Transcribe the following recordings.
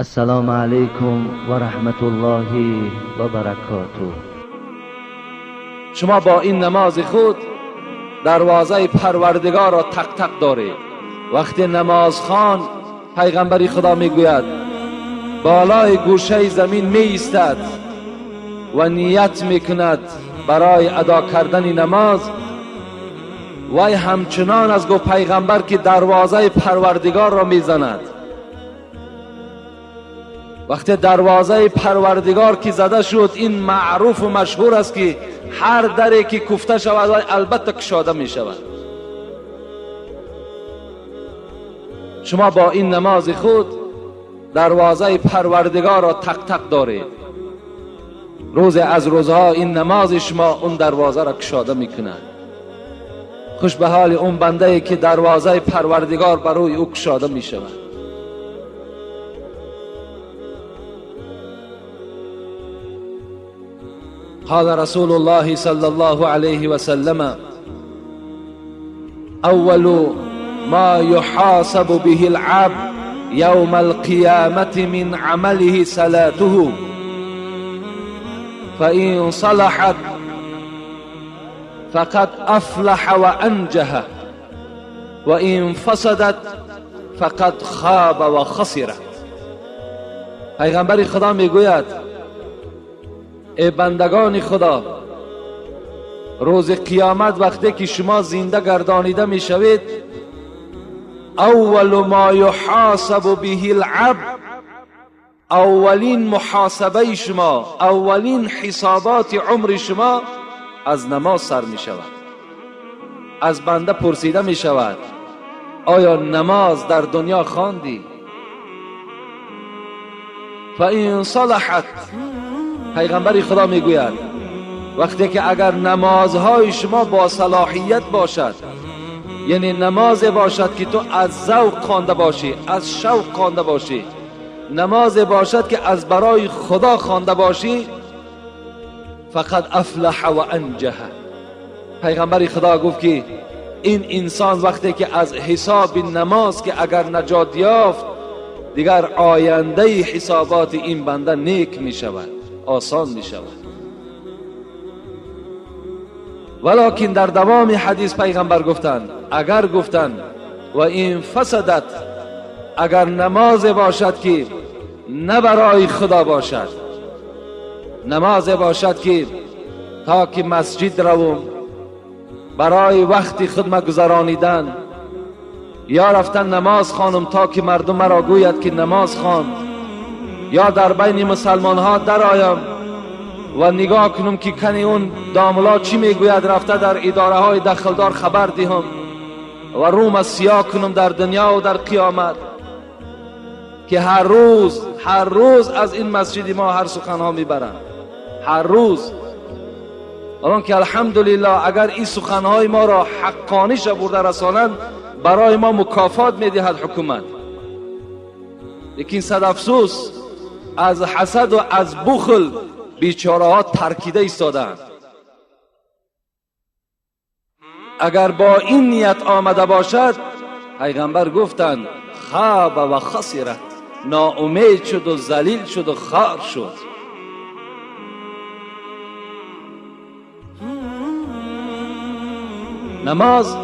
Ассалому алайкум ва раҳматуллоҳи ва баракотуҳ. Шумо бо ин намози худ дарвозаи Парвардигорро тақ-тақ доред. Вақте намозхон, пайғамбари Худо мегӯяд, болои гӯшаи замин меистад ва ният мекунад барои адо кардани намоз, вай ҳамчунон аз гуфт пайғамбар ки дарвозаи Парвардигорро мезанад. Вақте дарвозаи Парвардигор ки зада шуд, ин маъруфу машҳур аст ки ҳар даре ки куфта шавад, вай албатта кушода мешавад. Шумо бо ин намози худ дарвозаи Парвардигорро тақ-тақ доред. Рӯзе аз рӯзҳо ин намози шумо он дарвозаро кушода мекунад. Хуш ба ҳоли он бандае ки дарвозаи Парвардигор бар рӯи ӯ кушода мешавад. قال رسول الله صلى الله عليه وسلم: أول ما يحاسب به العبد يوم القيامة من عمله صلاته، فإن صلحت فقد أفلح وأنجح، وإن فسدت فقد خاب وخسر. پیغمبر خدا میگوید: ای بندگان خدا، روز قیامت وقتی که شما زنده گردانیده میشوید، اول ما یحاسب به العبد، اولین محاسبه شما، اولین حسابات عمر شما از نماز سر می شود. از بنده پرسیده می شود: آیا نماز در دنیا خواندی؟ فإن صلحت، پیغمبر خدا میگوید وقتی که اگر نمازهای شما با صلاحیت باشد، یعنی نماز باشد که تو از ذوق خوانده باشی، از شوق خوانده باشی، نماز باشد که از برای خدا خوانده باشی، فقد افلح و انجح. پیغمبر خدا گفت که این انسان وقتی که از حساب نماز که اگر نجات یافت، دیگر آینده حسابات این بنده نیک می شود، آسان می شود. ولیکن در دوام حدیث پیغمبر گفتند، اگر گفتند و این فسدت، اگر نماز باشد که نه برای خدا باشد، نماز باشد که تا که مسجد روم برای وقت خود گذرانیدن، یا رفتن نماز خوانم تا که مردم مرا گوید که نماز خواند، یا در بین مسلمان ها درآیم و نگاه کنم که کنی اون داملا چی میگوید، رفته در اداره های دخلدار خبر دهم و روم سیاه کنم در دنیا و در قیامت، که هر روز، هر روز از این مسجد ما هر سخنها میبرند، هر روز. الان که الحمدلله اگر این سخنهای ما را حقانیش برده رسانند، برای ما مکافات میدهد حکومت. لیکن صد افسوس از حسد و از بخل بیچاره ها ترکیده ایستادند. اگر با این نیت آمده باشد، پیغمبر گفتند خاب و خسرت، ناامید شد و ذلیل شد و خار شد. نماز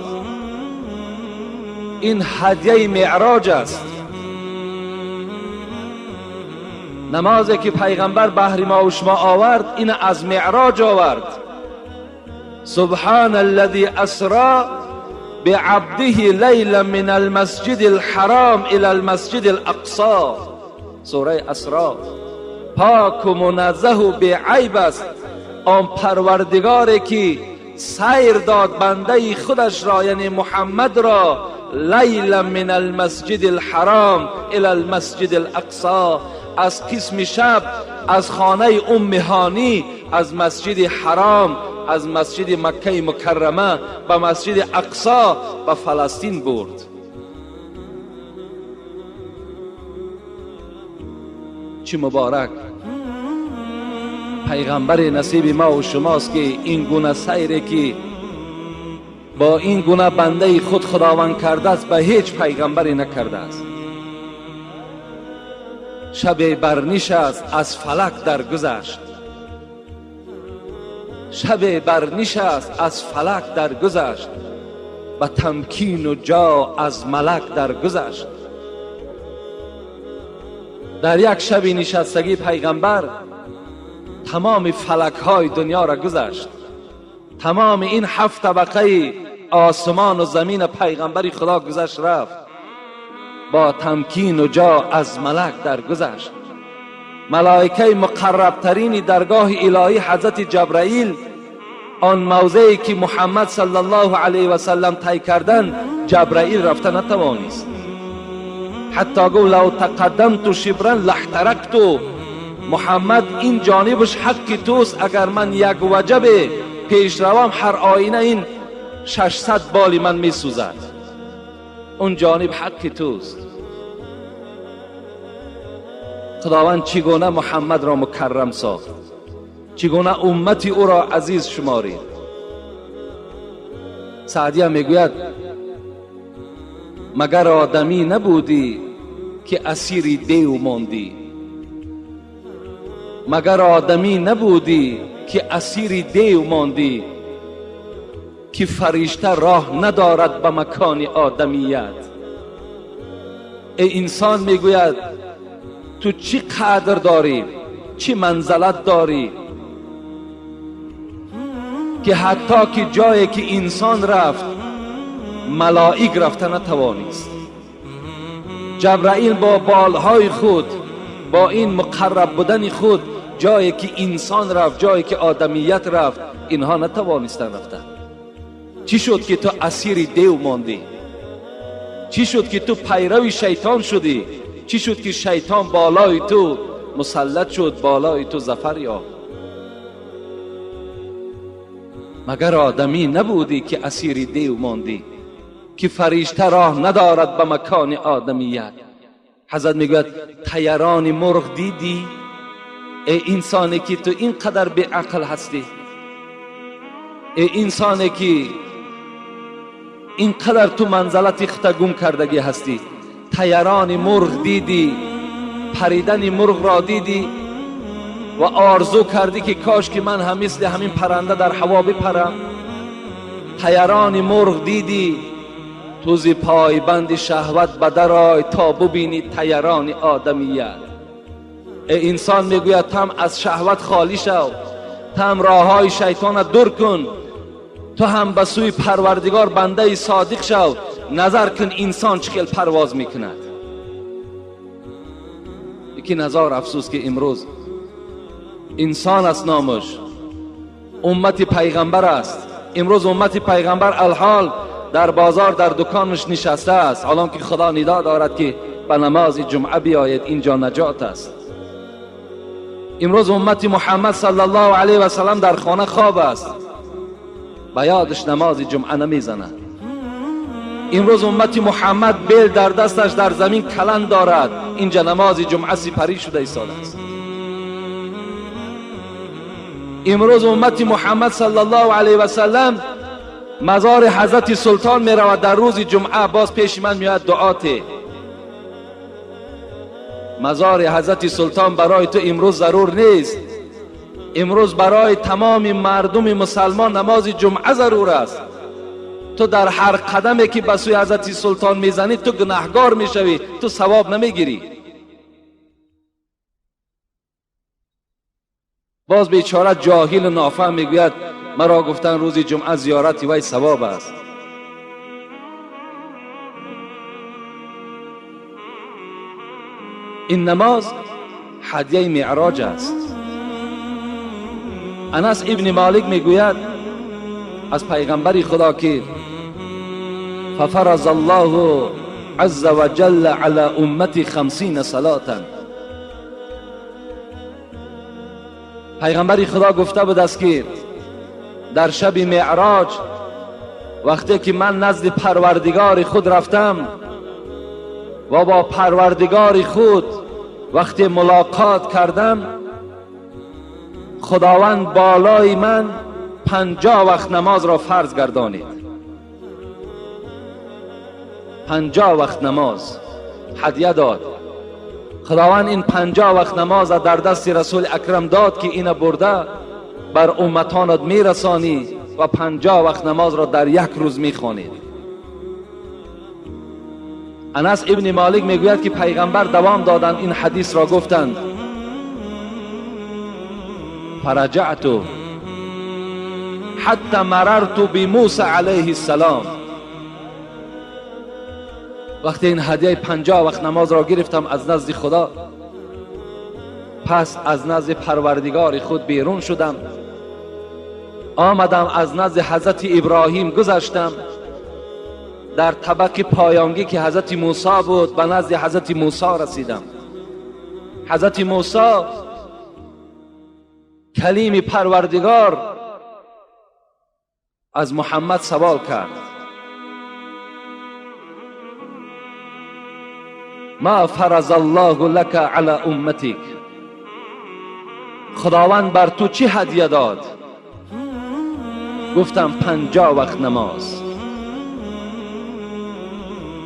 این هدیه معراج است. نمازی که پیغمبر بهر ما و شما آورد، این از معراج آورد. سبحان الذي اسرا بعبده لیلا من المسجد الحرام الى المسجد الاقصى، سوره اسرا. پاک و منزه و بی‌عیب است آن پروردگاری که سیر داد بنده خودش را، یعنی محمد را، لیلا من المسجد الحرام الى المسجد الاقصى، از قسم شب، از خانه ام هانی، از مسجد حرام، از مسجد مکه مکرمه به مسجد اقصا به فلسطین برد. چه مبارک پیغمبر نصیب ما و شماست که این گونه سیری که با این گونه بنده خود خداوند کرده است به هیچ پیغمبری نکرده است. Шабе барнишаст аз фалак даргузашт, шабе барнишаст аз фалак даргузашт, ба тамкину ҷо аз малак даргузашт. Дар як шаби нишастагӣ пайғамбар тамоми фалакҳои дунёро гузашт. Тамоми ин ҳафт табақаи осмону замина пайғамбари Худо гузашт рафт, бо тамкину ҷо аз малак даргузашт. Малоикаи муқаррабтарини даргоҳи илоҳӣ ҳазрати Ҷабраил он мавзее ки Муҳаммад саллаллоҳу алайҳи васаллам тай кардан, Ҷабраил рафта натавонист. Ҳатто гуфт: лав тақаддамту шибран лаҳтаракту. Муҳаммад, ин ҷонибаш ҳаққи туст, агар ман як ваҷабе пеш равам, ҳар оина ин 600 боли ман месӯзад. Он ҷониб ҳаққи туст. Худованд чӣ гуна Муҳаммадро мукаррам сохт, чӣ гуна уммати ӯро азиз шуморид. Саъдия мегӯяд: магар одамӣ набудӣ ки асири дев мондӣ, магар одамӣ набудӣ ки асири дев мондӣ, ки фаришта роҳ надорад ба макони одамият. Эй инсон, мегӯяд, ту чӣ қадр дорӣ, чӣ манзалат дорӣ, ки ҳатто ки ҷое ки инсон рафт, малоик рафта натавонист. Ҷабраил бо болҳои худ, бо ин муқарраб будани худ, ҷое ки инсон рафт, ҷое ки одамият рафт, инҳо натавонистанд рафта. Чӣ шуд ки ту асири дев мондӣ? Чӣ шуд ки ту пайрави шайтон шудӣ? Чӣ шуд ки шайтон болои ту мусаллат шуд, болои ту зафар ёфт? Магар одамӣ набудӣ ки асири дев мондӣ, ки фаришта роҳ надорад ба макони одамият? Ҳазрат мегӯяд: тайарони мурғ дидӣ? Эй инсоне ки ту ин қадар беақл ҳастӣ, эй инсоне ки ин қадар ту манзалати худта гум кардагӣ ҳастӣ, тайарони мурғ дидӣ, паридани мурғро дидӣ ва орзу кардӣ ки кош ки ман ҳам мисли ҳамин паранда дар ҳаво бипарам. Тайарони мурғ дидӣ, ту зи пойбанди шаҳват ба дарой то бубинӣ тайарони одамият. Эй инсон, мегӯяд, там аз шаҳват холӣ шав, там роҳҳои шайтонат дур кун, ту ҳам ба сӯи Парвардигор бандаи содиқ шав. Назар кун инсон чӣ хел парвоз мекунад. Лекин ҳазор афсӯс ки имрӯз инсон аст номаш, уммати пайғамбар аст. Имрӯз уммати пайғамбар алҳол дар бозор, дар дуконаш нишаста аст, ҳолон ки Худо нидо дорад ки ба намози ҷумъа биёед, инҷо наҷот аст. Имрӯз уммати Муҳаммад саллаллоҳу алайҳи васаллам дар хона хоб аст, ба ёдаш намози ҷумъа намезанад. Имрӯз уммати Муҳаммад бел дар дасташ дар замин каланд дорад, инҷа намози ҷумъа сипарӣ шуда истодааст. Имрӯз уммати Муҳаммад саллаллоҳу алайҳи васаллам мазори ҳазрати султон меравад дар рӯзи ҷумъа, боз пеши ман меояд дуоте. Мазори ҳазрати султон барои ту имрӯз зарур нест. Имрӯз барои тамоми мардуми мусалмон намози ҷумъа зарур аст. Ту дар ҳар қадаме ки ба сӯи ҳазрати султон мезанӣ, ту гунаҳгор мешавӣ, ту савоб намегирӣ. Боз бечора ҷоҳилу нофаҳм мегӯяд: маро гуфтан рӯзи ҷумъа зиёрати вай савоб аст. Ин намоз ҳадияи меъроҷ аст. Анас ибни Молик мегӯяд аз пайғамбари Худо ки фафараза Аллоҳу азза ва ҷалла ала уммати 50 салатан. Пайғамбари Худо гуфта будааст ки дар шаби меъроҷ вақте ки ман назди Парвардигори худ рафтам ва бо Парвардигори худ вақте мулоқот кардам, Худованд болои ман 50 вақт намозро фарз гардонид. 50 вақт намоз ҳадия дод. خداوند این 50 وقت نماز در دست رسول اکرم داد که اینو برده بر امتانت میرسانی و 50 وقت نماز را در یک روز میخوانید. انس ابن مالک میگوید که پیغمبر دوام دادند این حدیث را گفتند. فرجعت حتی مررت بموسی علیه السلام. وقتی این هدیه 50 وقت نماز را گرفتم از نزد خدا، پس از نزد پروردگار خود بیرون شدم، آمدم از نزد حضرت ابراهیم گذشتم، در طبق پایانگی که حضرت موسی بود به نزد حضرت موسی رسیدم. حضرت موسی کلیم پروردگار از محمد سوال کرد: ما فرض الله لك على امتك، خداوند بر تو چی هدیه داد؟ گفتم 50 وقت نماز.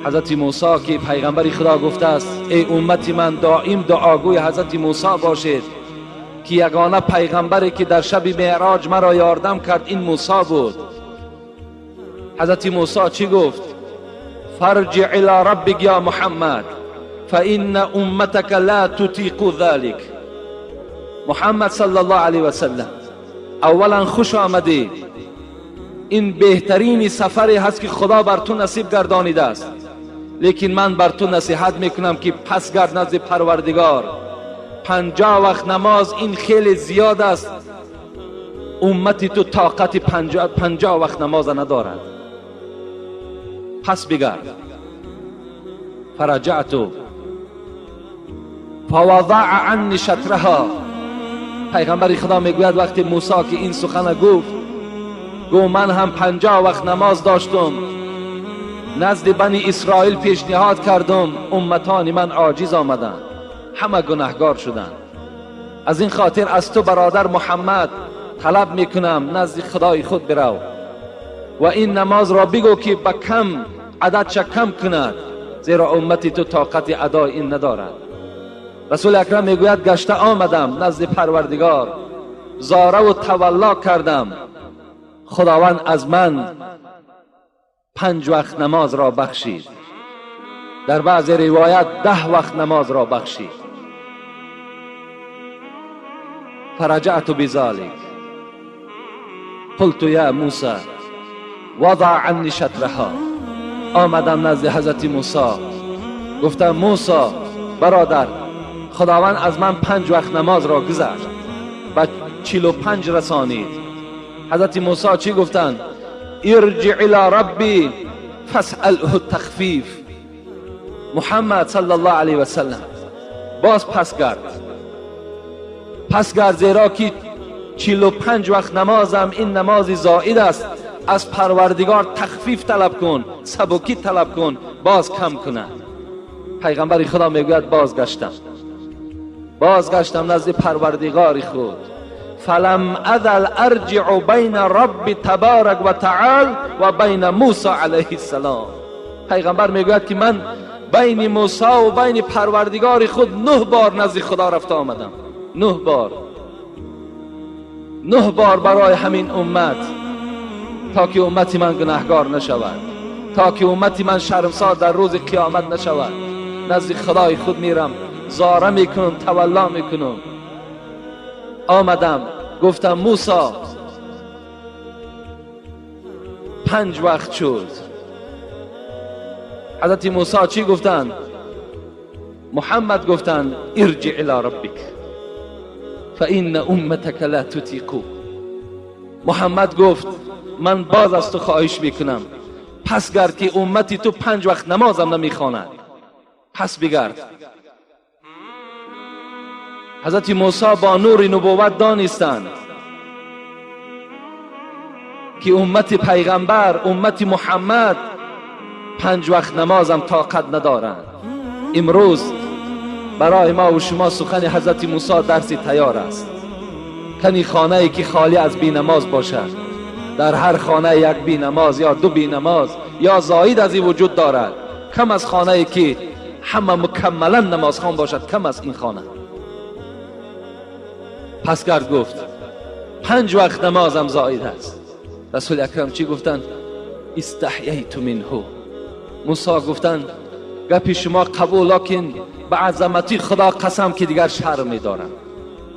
حضرت موسی که پیغمبر خدا گفته است ای امت من دائم دعاگوی حضرت موسی باشید که یگانه پیغمبری که در شب معراج مرا یاردم کرد این موسی بود. حضرت موسی چی گفت؟ فرجع الى ربک یا محمد فإن امتك لا تطیق ذلك. محمد صلی الله علیه و سلم، اولا خوش آمدی، این بهترین سفری هست که خدا بر تو نصیب گردانیده است، لیکن من بر تو نصیحت میکنم که پس گرد نزد پروردگار. 50 وقت نماز این خیلی زیاد است، امتی تو طاقت 50 وقت نماز ندارد، پس بگرد. فرجعت فوضع عنی شطرها. پیغمبر خدا میگوید وقتی موسی که این سخن گفت، گو من هم 50 وقت نماز داشتم، نزد بنی اسرائیل پیشنهاد کردم، امتان من عاجز آمدند، همه گناهگار شدند. از این خاطر از تو برادر محمد طلب میکنم نزد خدای خود برو و این نماز را بگو که به کم عددش کم کند، زیرا امتی تو طاقت ادای این ندارد. رسول اکرم میگوید گشته آمدم نزد پروردگار، زاره و تولا کردم، خداوند از من 5 وقت نماز را بخشید، در بعض روایت 10 وقت نماز را بخشید. فرجعت بذلك قلت یا موسی وضع عنی شطرها. آمدم نزد حضرت موسی، گفتم موسی برادر، خداوند از من 5 وقت نماز را گذشت و 45 رسانید. حضرت موسی چی گفتند؟ ارجع الى ربی فاسأله التخفیف. محمد صلی الله علیه و سلم باز پس گرد، پس گرد، زیرا که 45 وقت نمازم این نماز زائد است، از پروردگار تخفیف طلب کن، سبکی طلب کن، باز کم کنه. پیغمبر خدا میگوید بازگشتم، بازگشتم نزد پروردگار خود. فلم ازل ارجع بین رب تبارک و تعال و بین موسی علیه السلام. پیغمبر میگوید که من بین موسی و بین پروردگار خود 9 بار نزد خدا رفته آمدم، 9 بار، 9 بار برای همین امت، تا که امت من گناهگار نشود، تا که امت من شرمسار در روز قیامت نشود. نزد خدای خود میرم، زاره میکنم، تولا میکنم. آمدم گفتم موسی 5 وقت شد. حضرت موسی چی گفتند؟ محمد گفتند ارجع الى ربک فإن امتک لا تطیق. محمد گفت من باز از تو خواهش میکنم، پس گرد که امتی تو 5 وقت نمازم نمیخواند، پس بگرد. حضرت موسی با نور نبوت دانستند که امت پیغمبر، امت محمد 5 وقت نمازم طاقت ندارند. امروز برای ما و شما سخن حضرت موسی درسی تیار است. کنی خانه ای که خالی از بی نماز باشد، در هر خانه یک بی نماز یا 2 بی نماز یا زاید از این وجود دارد، کم از خانه ای که ҳама мукаммалан намозхон бошад кам аст ин хона. Пас кард гуфт 5 вақт намозам зоид аст. Расули акрам чӣ гуфтанд? Истаҳяйту минҳу. Мусо гуфтанд гапи шумо қабул, локин ба азамати Худо қасам ки дигар шарм медорам,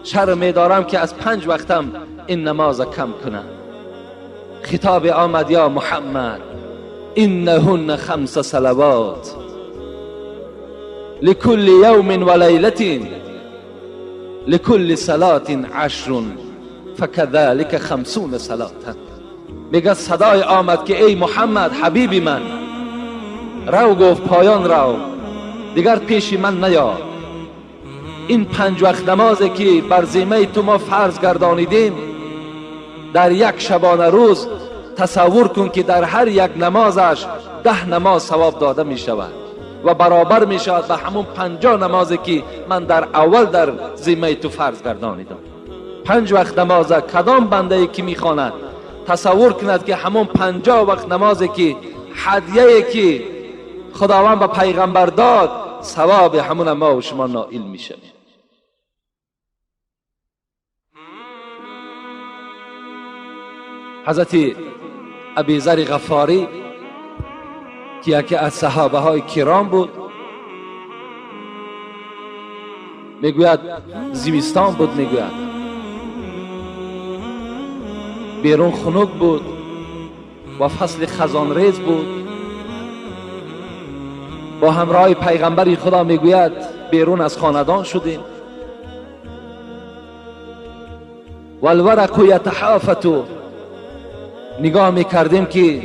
шарм медорам ки аз 5 вақтам ин намоза кам кунам. Хитоб омад ё Муҳаммад иннаҳунна 5 салавот لكل يوم وليلة لكل صلاة 10 فكذلك 50 صلاة. میگه صدای آمد که ای محمد حبیبی من، رو گفت پایان رو، دیگر پیش من نیا. این 5 وقت نمازی که بر ذمه تو ما فرض گردانیدیم در یک شبانه روز تصور کن که در هر یک نمازش 10 نماز ثواب داده می شود و برابر می شود به همون 50 نمازی که من در اول در ذمه تو فرض گردانیدم. 5 وقت نماز کدام بنده ای که می خواند تصور کند که همون 50 وقت نمازی که هدیه که خداوند به پیغمبر داد ثواب همون ما و شما نائل می شویم. حضرت ابی ذر غفاری که یکی از صحابه های کرام بود میگوید زمستان بود، میگوید بیرون خنک بود و فصل خزان ریز بود. با همراه پیغمبر خدا میگوید بیرون از خاندان شدیم. والورق یتحافت، نگاه میکردیم که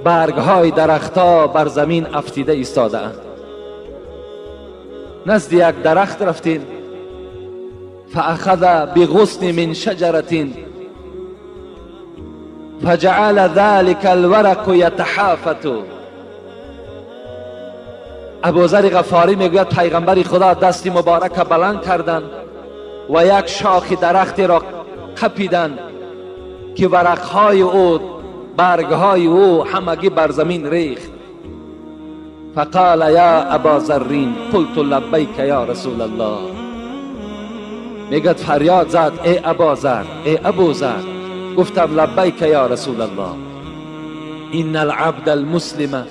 برگهای درختها بر زمین افتیده ایستاده اند. نزد یک درخت رفتیم. فاخذ بغصن من شجرة فجعل ذلك الورق یتحافت. ابوذر غفاری میگوید پیغمبر خدا دست مبارک بلند کردند و یک شاخ درختی را قپیدند که ورقهای او، برگهای او همگی بر زمین ریخت. فقال یا ابا ذرین قلت لبیک یا رسول الله. میگد فریاد زد ای ابا ذر، ای ابو ذر. گفتم لبیک یا رسول الله. ان العبد المسلم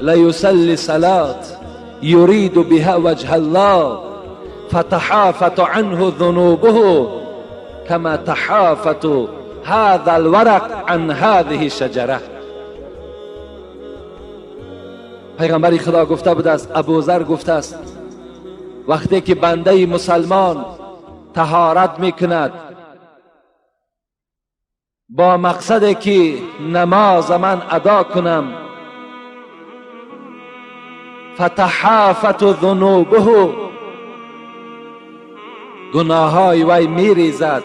لیصلی صلاة یرید بها وجه الله فتحافت عنه ذنوبه كما تحافت هذا الورق عن هذه الشجره. پیغمبر خدا گفته بود است، ابوذر گفته است وقتی که بنده مسلمان طهارت میکند با مقصد که نماز من ادا کنم، فتحافت ذنوبه، گناههای وی میریزد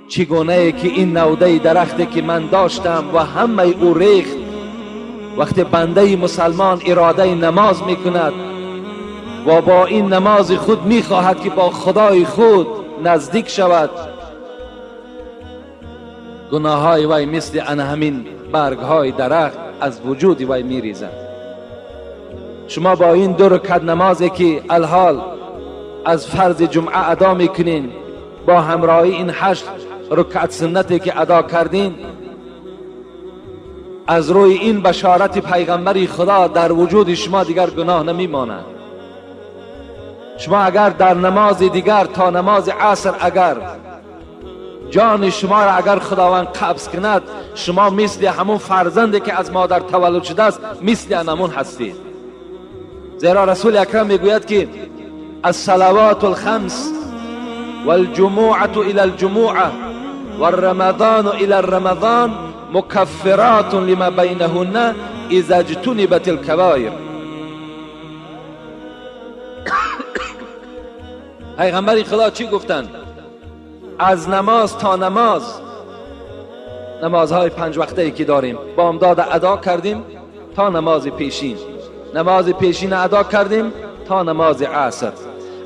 چگونه ای که این نوده درختی که من داشتم و همه او ریخت. وقتی بنده مسلمان اراده نماز میکند و با این نماز خود میخواهد که با خدای خود نزدیک شود، گناههای وی مثل ان همین برگهای درخت از وجود وی میریزد. شما با این 2 رکعت نمازی که الحال از فرض جمعه ادا میکنین، با همراهی این 8 رکعت سنتی که ادا کردین، از روی این بشارت پیغمبر خدا در وجود شما دیگر گناه نمیماند. شما اگر در نماز دیگر تا نماز عصر اگر جان شما را اگر خداوند قبض کند، شما مثل همون فرزندی که از مادر تولد شده است مثل همون هستید. زیرا رسول اکرم میگوید که الصلوات الخمس والجموعة إلى الجموعة والرمضان إلى الرمضان مكفرات لما بينهن إذا اجتنبت الكبائر. پیغمبر خدا چی گفتند؟ از نماز تا نماز، نمازهای 5 وقته ای که داریم بامداد ادا کردیم تا نماز پیشین، نماز پیشین ادا کردیم تا نماز عصر.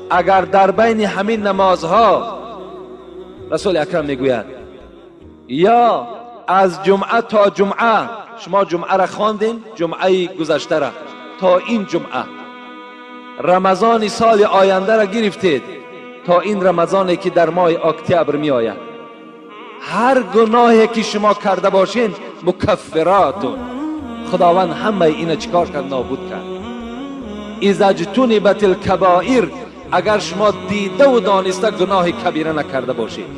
اگر در بین همین نمازها رسول اکرم میگوید یا از جمعه تا جمعه، شما جمعه را خواندین، جمعه گذشته را تا این جمعه، Рамазони соли оянда ра гирифтед то ин Рамазоне ки дар моҳи октябр меояд, ҳар гуноҳе ки шумо карда бошед, мукаффиротун, Худованд ҳамаи ина чикор кард? Нобуд кард. Иза ҷтунибат алкабоир, агар шумо дидаву дониста гуноҳи кабира накарда бошед,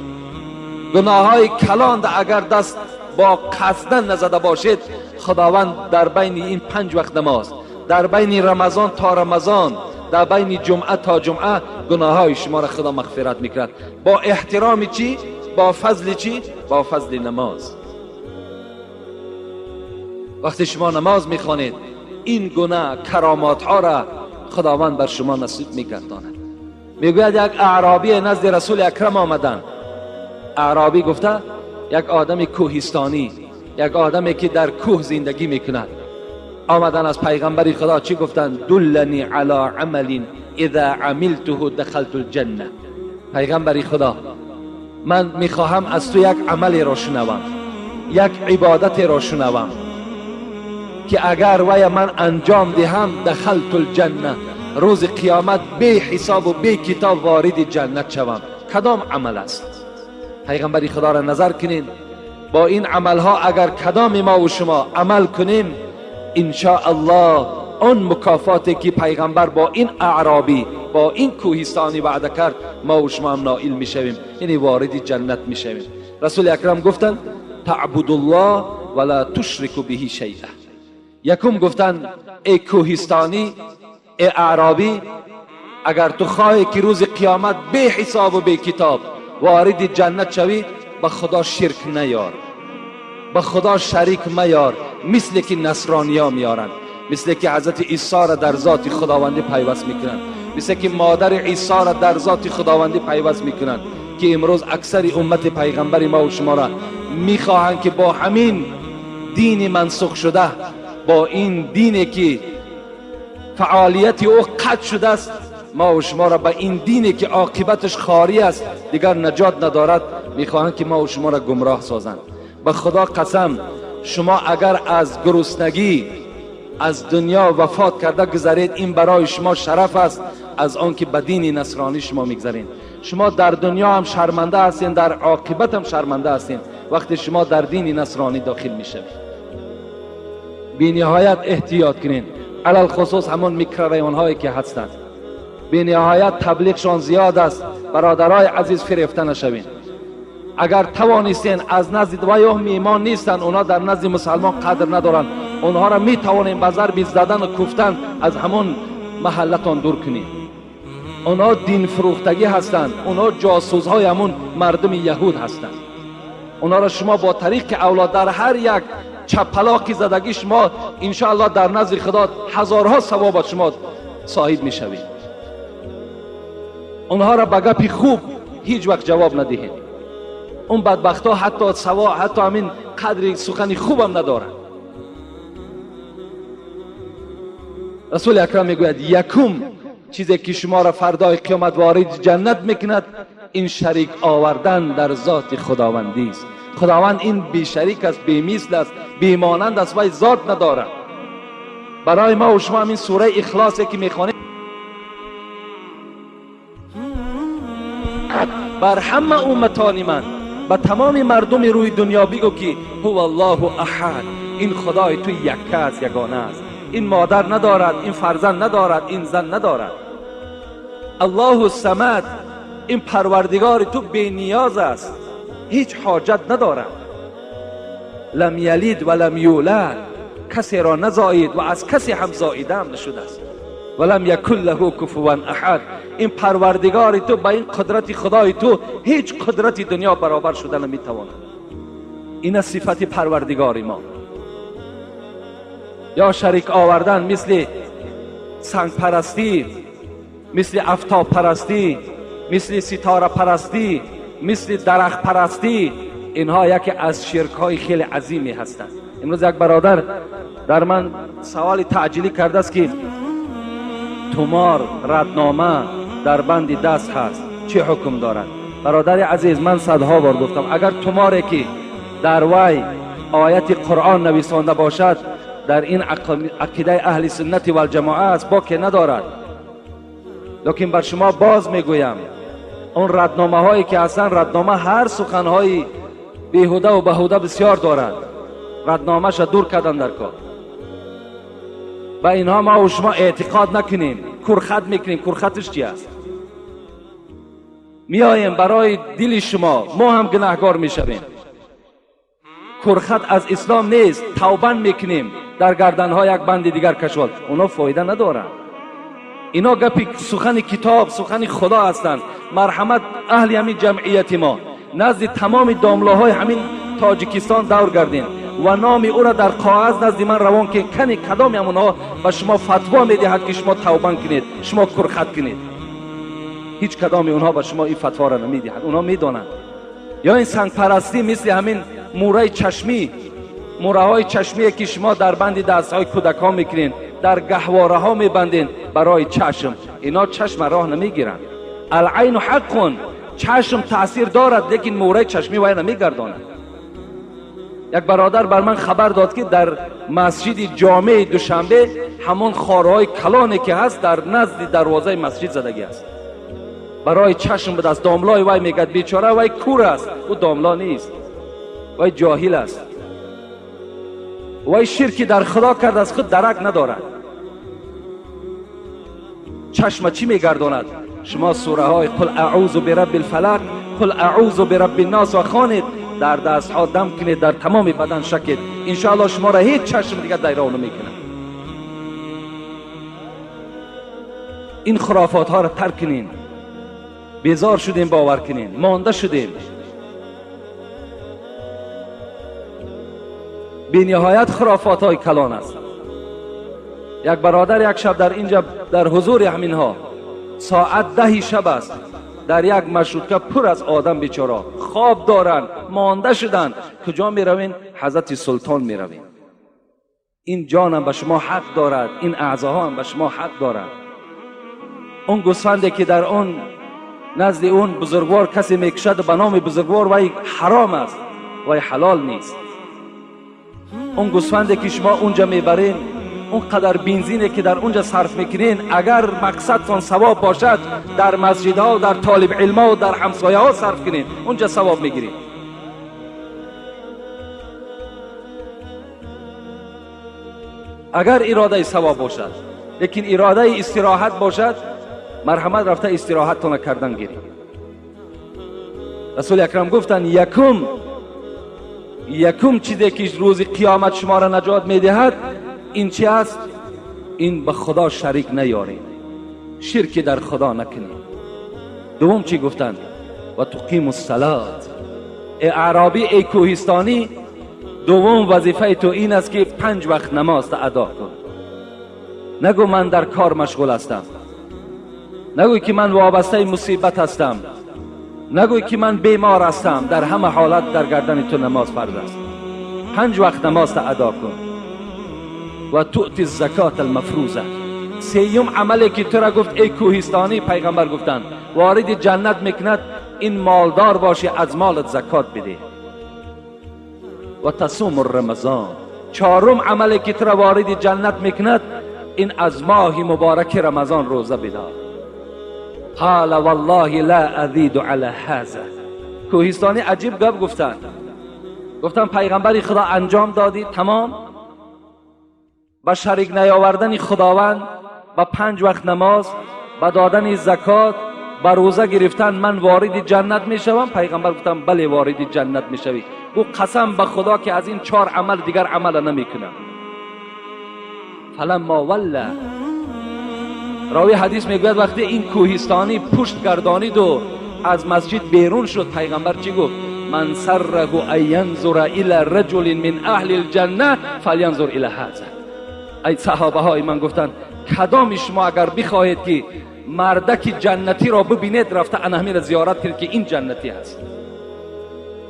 гуноҳҳои калонда агар даст бо қасдан назада бошед, Худованд дар байни ин 5 вақт намоз, дар байни Рамазон то Рамазон, дар байни ҷумъа то ҷумъа гуноҳҳои шуморо Худо мағфират мекунад. Бо эҳтироми чӣ? Бо фазли чӣ? Бо фазли намоз. Вақте шумо намоз мехонед, ин гуна каромотҳоро Худованд бар шумо насиб мегардонад. Мегӯяд як аъробӣ назди Расули Акрам омаданд. Аъробӣ гуфта як одами кӯҳистонӣ, як одаме ки дар кӯҳ зиндагӣ мекунад. Омадан аз пайғамбари Худо чӣ гуфтанд? Дуллани ала амалин иза амилтуҳу дахалту лҷанна. Пайғамбари Худо, ман мехоҳам аз ту як амалеро шунавам, як ибодатеро шунавам ки агар вая ман анҷом диҳам, дахалту лҷанна, рӯзи қиёмат беҳисобу бекитоб вориди ҷаннат шавам. Кадом амал аст? Пайғамбари Худоро назар кунед. Бо ин амалҳо агар кадоми мову шумо амал кунем, иншоаллоҳ он мукофоте ки пайғамбар бо ин аъробӣ, бо ин кӯҳистонӣ ваъда кард, мову шумо ҳам ноил мешавем, яъне вориди ҷаннат мешавем. Расули Акрам гуфтанд: таъбудуллоҳ ва ла тушрику биҳи шайъа. Якум гуфтанд: эй кӯҳистонӣ, эй аъробӣ, агар ту хоҳӣ ки рӯзи қиёмат беҳисобу бекитоб вориди ҷаннат шавӣ, ба Худо ширк наёр, ба Худо шарик маёр, мисле ки насрониё меоранд, мисле ки ҳазрати Исоро дар зоти Худовандӣ пайваст мекунанд, мисле ки модари Исоро дар зоти Худовандӣ пайваст мекунанд, ки имрӯз аксари уммати пайғамбари мову шуморо мехоҳанд ки бо ҳамин дини мансух шуда, бо ин дине ки фаъолияти ӯ қатъ шудааст, мову шуморо ба ин дине ки оқибаташ хорӣ аст, дигар наҷот надорад, мехоҳанд ки мову шуморо гумроҳ созанд. Ба Худо қасам, шумо агар аз гуруснагӣ аз дунё вафот карда гузаред, ин барои шумо шараф аст аз он ки ба дини насронӣ шумо мегзаред. Шумо дар дунё ҳам шарманда ҳастед, дар оқибат ҳам шарманда ҳастед вақте шумо дар дини насронӣ дохил мешавед. Бениҳоят эҳтиёт кунед, алалхусус ҳамон микрорайонҳое ки ҳастанд, бениҳоят таблиғшон зиёд аст. Бародарои азиз, фирефта нашавед. Агар тавонистен аз назди ва ё меҳмон нестанд, онҳо дар назди мусалмон қадр надоранд, онҳоро метавонем ба зарби задану куфтан аз ҳамон маҳаллатон дур кунед. Онҳо динфурӯхтагӣ ҳастанд, онҳо ҷосусҳои ҳамон мардуми яҳуд ҳастанд. Онҳоро шумо бо тариқи авлод дар ҳар як чапалоқи задагӣ шумо иншоаллоҳ дар назди Худо ҳазорҳо савобат шумо соҳиб мешавед. Онҳоро ба гапи хуб ҳеҷ вақт ҷавоб надиҳед. Он бадбахтҳо ҳатто саво, ҳатто ҳамин қадри сухани хубам надоранд. Расули Акрам мегӯяд: якум чизе ки шуморо фардои қиёмат вориди ҷаннат мекунад, ин шарик овардан дар зоти Худовандист. Худованд ин бешарик аст, бемисл аст, бемонанд аст, вай зот надорад. Барои мо ва шумо ҳамин сураи Ихлосе ки мехонем, бар ҳама умматони ман, ба тамоми мардуми рӯи дунё бигӯ ки ҳува Аллоҳу аҳад, ин Худои ту якка аст, ягона аст, ин модар надорад, ин фарзанд надорад, ин зан надорад. Аллоҳу самад, ин парвардигори ту бениёз аст, ҳеҷ ҳоҷат надорад. Лам ялид ва лам юлад, касеро назоид ва аз касе ҳам зоида ҳам нашудааст. Ва лам якун лаҳу куфуван аҳад, ин парвардигори ту ба ин қудрати Худои ту ҳеҷ қудрати дунё баробар шуда наметавонад. Ин аст сифати парвардигори мо. Ё шарик овардан мисли сангпарастӣ, мисли афтобпарастӣ, мисли ситорапарастӣ, мисли дарахтпарастӣ, инҳо яке аз ширкҳои хеле азиме ҳастанд. Имрӯз як бародар дар ман саволи таъҷилӣ кардааст ки тумор, раднома дар банди даст ҳаст, чӣ ҳукм дорад? Бародари азиз, ман садҳо бор гуфтам, агар туморе ки дар вай ояти Қуръон нависонда бошад, дар ин ақидаи аҳли суннати валҷамоа аст, боке надорад. Лекин бар шумо боз мегӯям, он радномаҳое ки ҳастанд, раднома ҳар суханҳои беҳуда ва баҳуда бисёр дорад. Радномаша дур кардан дар кор. Ба инҳо ма ва шумо эътиқод накунем, курхат мекунем. Курхатиш чи аст? Меоем барои дили шумо, мо ҳам гунаҳгор мешавем. Курхат аз ислом нест, тавбан мекунем, дар гарданҳо як банди дигар кашол. Оно фоида надоранд. Ино гапи сухани китоб, сухани худо ҳастанд. Марҳамат, аҳли ҳамин ҷамъияти мо назди тамоми домлаҳои ҳамин Тоҷикистон давр гардем ва номи ӯро дар коғаз назди ман равон ки кани кадоми ҳамонҳо ба шумо фатво медиҳад ки шумо тавбан кунед, шумо курхат кунед. Ҳеҷ кадоми онҳо ба шумо ин фатворо намедиҳад. Онҳо медонанд. Ё ин сангпарастӣ мисли ҳамин мураи чашмӣ, мураҳои чашмие ки шумо дар банди дастҳои кӯдакҳо мекунед, дар гаҳвораҳо мебандед барои чашм. Ино чашма роҳ намегиранд. Алайну ҳаққун, чашм таъсир дорад, лекин мураи чашмӣ вай намегардонад. Як бародар бар ман хабар дод ки дар масҷиди ҷомеи Душанбе ҳамон хорҳои калоне ки ҳаст дар назди дарвозаи масҷид задагӣ аст. Барои чашм будааст. Домлои вай мегӯяд бечора вай кур аст, ӯ домло нест, вай ҷоҳил аст, вай ширки дар худо кардааст, худ дарак надорад. Чашма чӣ мегардонад? Шумо сураҳои қул аъузу бирабби лфалақ, қул аъузу бирабби ннос ва хонед, дар дастҳо дам кунед, дар тамоми бадан шакед. Иншоаллоҳ шуморо ҳеҷ чашм дигар дайров намекунад. Ин хурофотҳоро тарк кунед. Безор шудем, бовар кунед, монда шудем. Бениҳоят хурофотҳои калон аст. Як бародар як шаб дар инҷа дар ҳузури ҳаминҳо соат 10 шаб аст, дар як маршрутка пур аз одам бечора хоб доранд, монда шуданд. Куҷо меравем? Ҳазрати Султон меравем. Ин ҷонам ба шумо ҳақ дорад, ин аъзоҳоам ба шумо ҳақ дорад. Он гӯсфанде ки дар он назди он бузургвор касе мекушад ба номи бузургвор, вай ҳаром аст, вай ҳалол нест. Он гӯсфанде ки шумо унҷа мебарен, он қадар бензине ки дар унҷа сарф мекунен, агар мақсадтон савоб бошад, дар масҷидҳо, дар толибилмҳо, дар ҳамсояҳо сарф кунед, унҷа савоб мегиред. Агар иродаи савоб бошад, лекин иродаи истироҳат бошад, марҳамат рафта истироҳаттона кардан гиред. Расули акрам гуфтанд, якум чизе ки рӯзи қиёмат шуморо наҷот медиҳад ин чи аст? Ин ба худо шарик наёред, ширки дар худо накунед. Дуввум чӣ гуфтанд? Ва туқиму ссалот. Э аъробӣ, эй кӯҳистонӣ, дуввум вазифаи ту ин аст ки 5 вақт намозта адо кун. Нагӯ ман дар кор машғул ҳастам, нагӯй ки ман вобастаи мусибат ҳастам, нагӯй ки ман бемор ҳастам. Дар ҳама ҳолат дар гардани ту намоз фарз аст. 5 вақт намозта адо кун. Ва туъти закот алмафруза. Сеюм амале ки тура гуфт эй кӯҳистонӣ, пайғамбар гуфтанд, вориди ҷаннат мекунад ин молдор бошӣ, аз молат закот бидеҳ. Ва тасуму рамазон. Чорум амале ки тура вориди ҷаннат мекунад ин аз моҳи мубораки Рамазон рӯза бидор. قال والله لا ازید علی هذا. کوهستانی عجیب گپ گفتن. گفتن پیغمبری خدا انجام دادی تمام، با شریک نیاوردن خداوند، با 5 وقت نماز، با دادن زکات، با روزه گرفتن من وارد جنت میشوم؟ پیغمبر گفتن بله وارد جنت میشوی. او قسم به خدا که از این 4 عمل دیگر عمل نمیکنم. فلما ولی، راوی حدیث میگوید وقتی این کوهستانی پشت گردانید و از مسجد بیرون شد، پیغمبر چی گفت؟ من سره ان ینظر الی رجل من اهل الجنه فلینظر الی هذا. ای صحابه های من، گفتن کدام شما اگر بخواهید که مردک جنتی را ببینید، رفته انهمی را زیارت کنید که این جنتی است.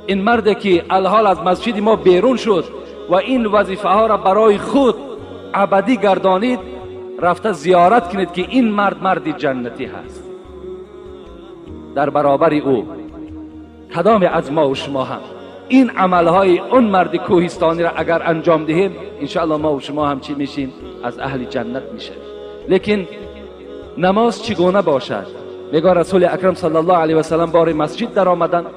این مرد که الحال از مسجد ما بیرون شد و این وظیفه ها را برای خود ابدی گردانید، رفته زیارت کنید که این مرد مرد جنتی هست. در برابر او کدام از ما و شما هم این عملهای اون مرد کوهستانی را اگر انجام دهیم، انشاءالله ما و شما هم چی میشیم؟ از اهل جنت میشیم. لیکن Намоз чӣ гуна бошад? Мегӯяд, Расули Акрам саллаллоҳу алайҳи васаллам бори масҷид даромаданд,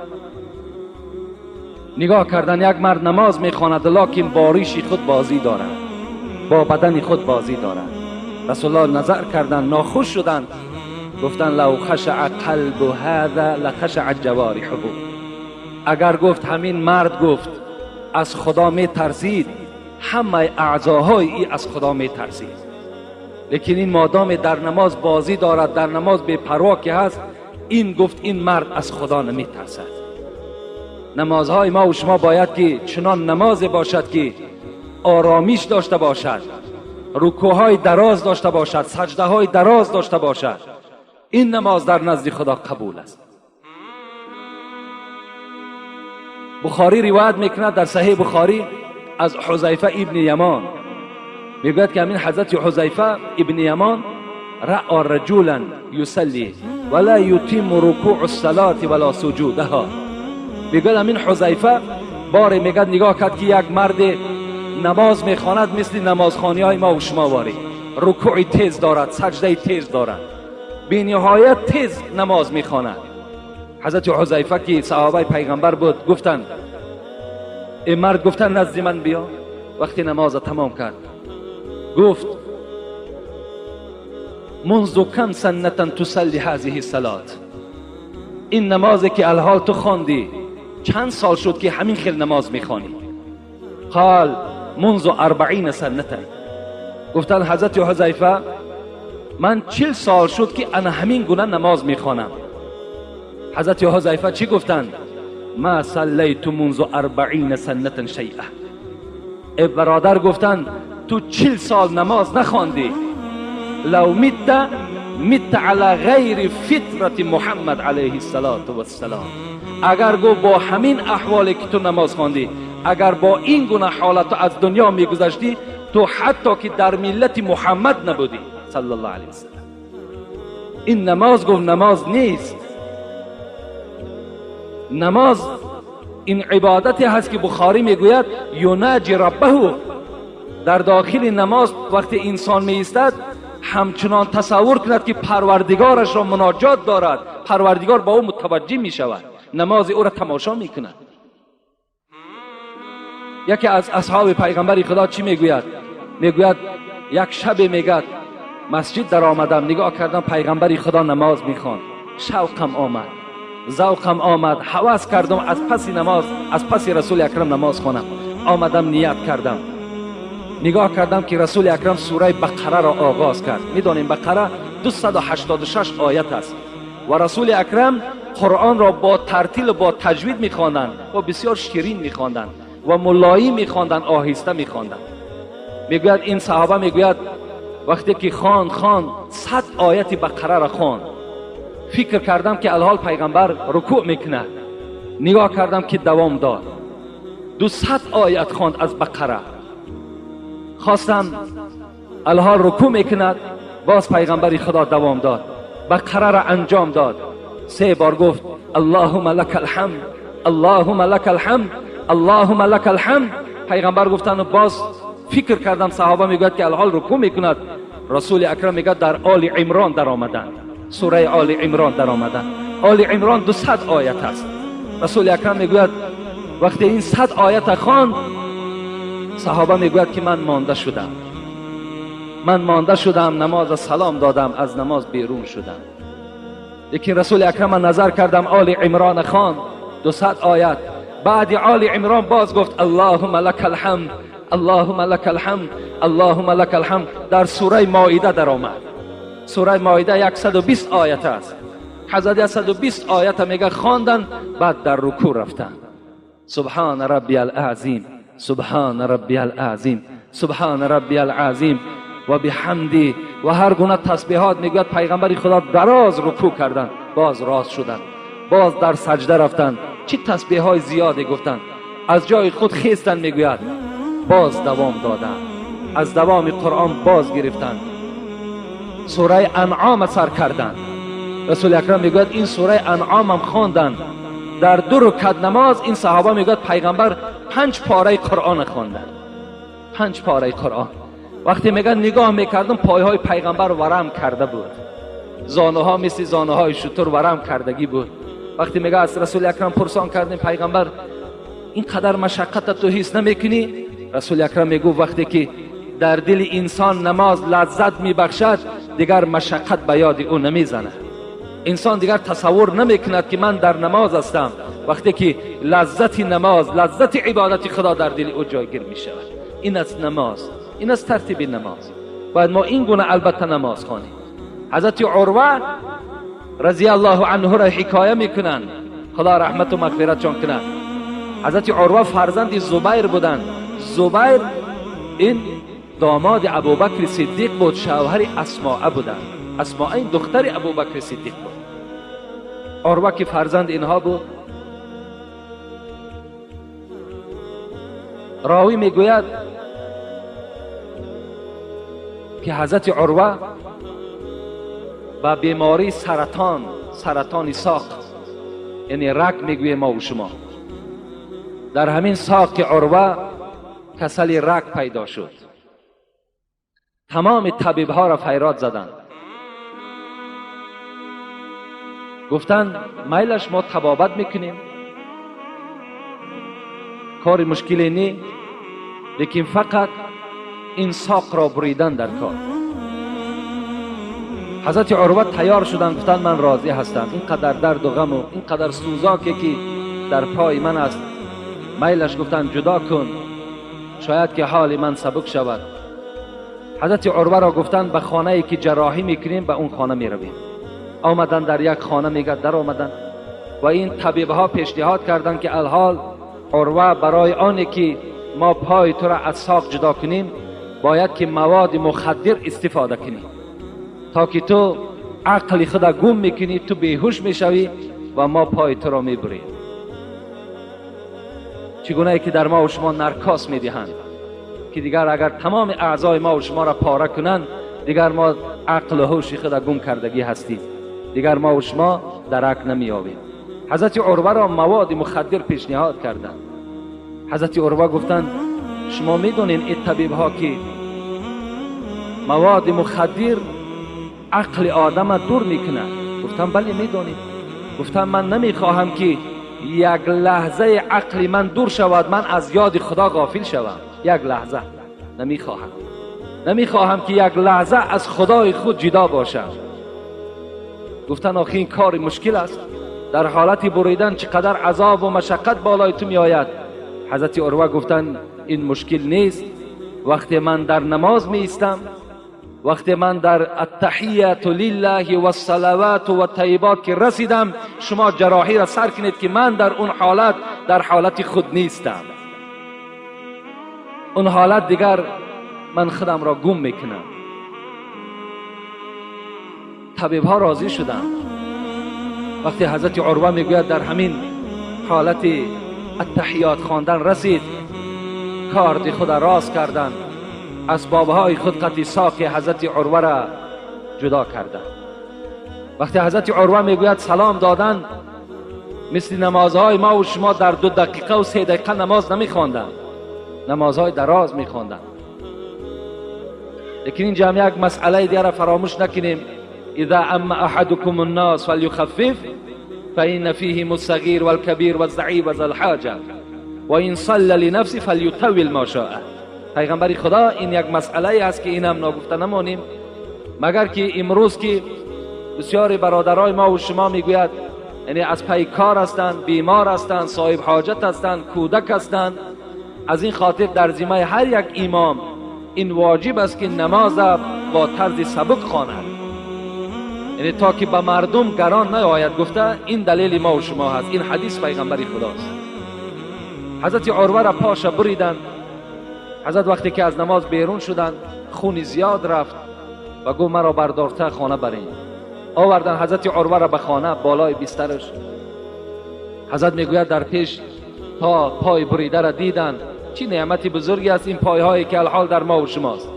нигоҳ кардан, як мард намоз мехонад, локин бо риши худ бозӣ дорад, бо бадани худ бозӣ дорад. Расулуллоҳ назар карданд, нохуш шуданд, гуфтанд: لو خشع قلب هذا لخشعت جوارحه. Агар, гуфт, ҳамин мард, гуфт, аз Худо метарсид, ҳамаи аъзоҳои и аз Худо метарсид, лекин ин модоме дар намоз бозӣ дорад, дар намоз бепарво ки ҳаст, ин, гуфт, ин мард аз Худо наметарсад. Намозҳои мо ва шумо бояд ки чунон намозе бошад, ки оромиш дошта бошад, рукӯъҳои дароз дошта бошад, саҷдаҳои дароз дошта бошад. Ин намоз дар назди Худо қабул аст. Бухорӣ ривоят мекунад дар Саҳеҳи Бухорӣ аз Ҳузайфа ибни Ямон. Мегӯяд, ки ҳамин ҳазрати Ҳузайфа ибни Ямон раъа раҷулан юсалли ва ла ютимму рукӯъу ссалоти ва ла суҷудаҳа. Мегӯяд, ҳамин Ҳузайфа боре, мегӯяд, нигоҳ кард, ки як марде намоз мехонад, мисли намозхониҳои мо ва шумо ворӣ, рукӯи тез дорад, саҷдаи тез дорад, бениҳоят тез намоз мехонад. Ҳазрати Ҳузайфа, ки саҳобаи пайғамбар буд, гуфтанд: э мард, гуфтанд, назди ман биё. Вақти намоза тамом кард, гуфт: منذ کم سنة تصلي هذه الصلاة؟ این намозе ки алҳол ту хондӣ, чанд сол шуд, ки ҳамин хел намоз мехонӣ? قال منذ 40 سنة. Гуфтанд ҳазрати Ҳузайфа: ман 40 сол шуд, ки ана ҳамин гуна намоз мехонам. Ҳазрати Ҳузайфа чӣ гуфтанд? ما صليت منذ 40 سنة شيئا. Э бародар, гуфтанд, ту 40 сол намоз нахондӣ. لو مت مت على غير فطرة محمد علیه الصلاة والسلام. Агар, гуфт, бо ҳамин аҳволе ки ту намоз хондӣ, агар бо ин гуна ҳолат ту аз дунё мегузаштӣ, ту ҳатто ки дар миллати Муҳаммад набудӣ саллаллоҳу алайҳи васаллам. Ин намоз, гуфт, намоз нест. Намоз ин ибодате ҳаст, ки Бухорӣ мегӯяд: يناجي ربه. Дар дохили намоз вақте инсон меистад, ҳамчунон тасаввур кунад, ки Парвардигорашро муноҷот дорад, Парвардигор ба ӯ мутаваҷҷӣ мешавад, намози ӯро тамошо мекунад. Яке аз асҳоби пайғамбари Худо чӣ мегӯяд? Мегӯяд, як шабе, мегӯяд, масҷид даромадам, нигоҳ кардам, пайғамбари Худо намоз мехонд. Шавқам омад, завқам омад, ҳавас кардам аз паси намоз, аз паси Расули Акрам намоз хонам. Омадам, ният кардам, нигоҳ кардам, ки Расули Акрам сураи Бақараро оғоз кард. Медонем, Бақара 286 оят аст ва Расули Акрам Қуръонро бо тартилу бо таҷвид мехонданд ва бисёр ширин мехонданд ва мулоим мехонданд, оҳиста мехонданд. Мегӯяд ин саҳоба, мегӯяд, вақте ки хон, хон, 100 ояти Бақараро хонд, фикр кардам, ки алҳол пайғамбар рукӯъ мекунад. Нигоҳ кардам, ки давом дод, 200 оят хонд аз Бақара. Хостам, алҳол рукӯъ мекунад, боз пайғамбари Худо давом дод, Бақараро анҷом дод. Се бор гуфт: اللهم لك الحمد، اللهم لك الحمد، اللهم لك الحمد. Пайғамбар гуфтанд, боз фикр кардам, саҳоба мегӯяд, ки алҳол рукӯъ мекунад. Расули Акрам, мегӯяд, дар Оли Имрон даромаданд, сураи Оли Имрон даромаданд. Оли Имрон 200 оят аст. Расули Акрам, мегӯяд, вақте ин 100 оята хонд, саҳоба мегӯяд, ки ман монда шудам, ман монда шудам, намоза салом додам, аз намоз берун шудам. Лекин Расули Акрама назар кардам, Оли Имрона хонд, 200 оят. Баъди Оли Имрон боз гуфт: اللهم لك الحمد، اللهم لك الحمد، اللهم لك الحمد. Дар сураи Моида даромад. Сураи Моида 120 оят аст. Ҳазрат 120 оята, мега, хондан, баъд дар рукӯъ рафтанд. سبحان ربي العظيم، سبحان ربي العظيم، سبحان ربي العظيم وبحمده ва ҳар гуна тасбеҳот. Мегӯяд, пайғамбари Худо дароз рукӯъ карданд, боз рост шуданд, боз дар саҷда рафтанд, чӣ тасбеҳҳои зиёде гуфтанд, аз ҷои худ хестанд. Мегӯяд, боз давом доданд, аз давоми Қуръон боз гирифтанд, сураи Анъома сар карданд. Расули Акрам, мегӯяд, ин сураи Анъомам хонданд дар ду рукат намоз. Ин саҳоба мегӯяд, пайғамбар панҷ пораи Қуръона хонданд, панҷ пораи Қуръон. Вақте, мегӯяд, нигоҳ мекардам, пойҳои пайғамбар варам карда буд. زانوها مثل زانوهای شتر ورم کردگی بود. وقتی میگه از رسول اکرم پرسان کردیم پیغمبر این قدر مشقت تو حس نمیکنی؟ رسول اکرم میگو وقتی که در دل انسان نماز لذت میبخشد دیگر مشقت به یاد او نمیزنه. انسان دیگر تصور نمیکند که من در نماز هستم. وقتی که لذت نماز، لذت عبادت خدا در دل او جایگیر میشود. این از نماز، این از ترتیب نماز. باید ما این گونه البته نماز خوانیم. حضرت عروه رضی الله عنه را حکایه میکنند، خدا رحمت و مغفرتشان کند. حضرت عروه فرزند زبیر بودند. زبیر این داماد ابوبکر صدیق بود، شوهر اسماء بودند. اسماء این دختر ابوبکر صدیق بود. عروه که فرزند اینها بود، راوی میگوید که حضرت عروه با بیماری سرطان، سرطان ساق، یعنی رگ میگوییم ما و شما، در همین ساق عروه کسل رگ پیدا شد. تمام طبیب ها را فریاد زدند، گفتند میلش ما طبابت میکنیم، کار مشکلی نی، لیکن فقط این ساق را بریدن در کار. حضرت عروه تیار شدند، گفتند من راضی هستم، اینقدر درد و غم و اینقدر سوزاکی که در پای من است، میلش گفتند جدا کن، شاید که حال من سبک شود. حضرت عروه را گفتند به خانه ای که جراحی میکنیم به اون خانه میرویم. آمدن در یک خانه، میگه در آمدن و این طبیب ها پیشنهاد کردند که الحال عروه برای آنی که ما پای تو را از ساق جدا کنیم باید که مواد مخدر استفاده کنیم تا که تو عقل خود گم میکنی، تو بیهوش میشوی و ما پای تو را میبریم. چگونه ای که در ما و شما نرکاس میدهند که دیگر اگر تمام اعضای ما و شما را پاره کنند دیگر ما عقل و هوش خود گم کردگی هستیم، دیگر ما و شما درک نمیابیم. حضرت عروه را مواد مخدر پیشنهاد کردند. حضرت عروه گفتند شما میدونین این طبیب ها که مواد مخدر عقل آدم دور میکنه؟ گفتم بله میدونیم. گفتم من نمیخواهم که یک لحظه عقل من دور شود، من از یاد خدا غافل شوم. یک لحظه نمیخواهم، نمیخواهم که یک لحظه از خدای خود جدا باشم. گفتن آخه این کار مشکل است، در حالت بریدن چقدر عذاب و مشقت بالای تو میآید. حضرت عروه گفتن این مشکل نیست، وقتی من در نماز می ایستم، وقتی من در التحیت لله و الصلوات و الطیبات که رسیدم، شما جراحی را سر کنید که من در اون حالت، در حالت خود نیستم. اون حالت دیگر من خودم را گم میکنم. طبیب ها راضی شدند. وقتی حضرت عروه میگوید در همین حالت التحیات خواندن رسید، کارد خود را راست کردند، اسبابهای خود قطع ساق حضرت عروه را جدا کردند. وقتی حضرت عروه میگوید سلام دادن، مثل نمازهای ما و شما در 2 دقیقه و 3 دقیقه نماز نمیخواندند، نمازهای دراز میخواندند. لیکن اینجا هم یک مسئله دیگر را فراموش نکنیم. اذا اما احدكم الناس فليخفف فإن فيهم الصغير والكبير والضعيف وذا الحاجة وإن صلى لنفسه فليطول ما شاء. پیغمبر خدا این یک مسئله است که اینم ناگفته نمانیم، مگر که امروز که بسیاری برادرای ما و شما میگوید یعنی از پی کار هستند، بیمار هستند، صاحب حاجت هستند، کودک هستند، از این خاطر در ذمه هر یک امام این واجب است که نماز با طرز سبک خواند، یعنی تا که به مردم گران نیاید. گفته این دلیل ما و شما هست، این حدیث پیغمبر خداست. حضرت عروه را پاش بریدند. حضرت وقتی که از نماز بیرون شدند خون زیاد رفت و گفت مرا بردارته خانه برین. آوردن حضرت عروه را به خانه، بالای بسترش. حضرت میگوید در پیش تا پای بریده را دیدند. چی نعمت بزرگی است این پایهایی که الحال در ما و شماست.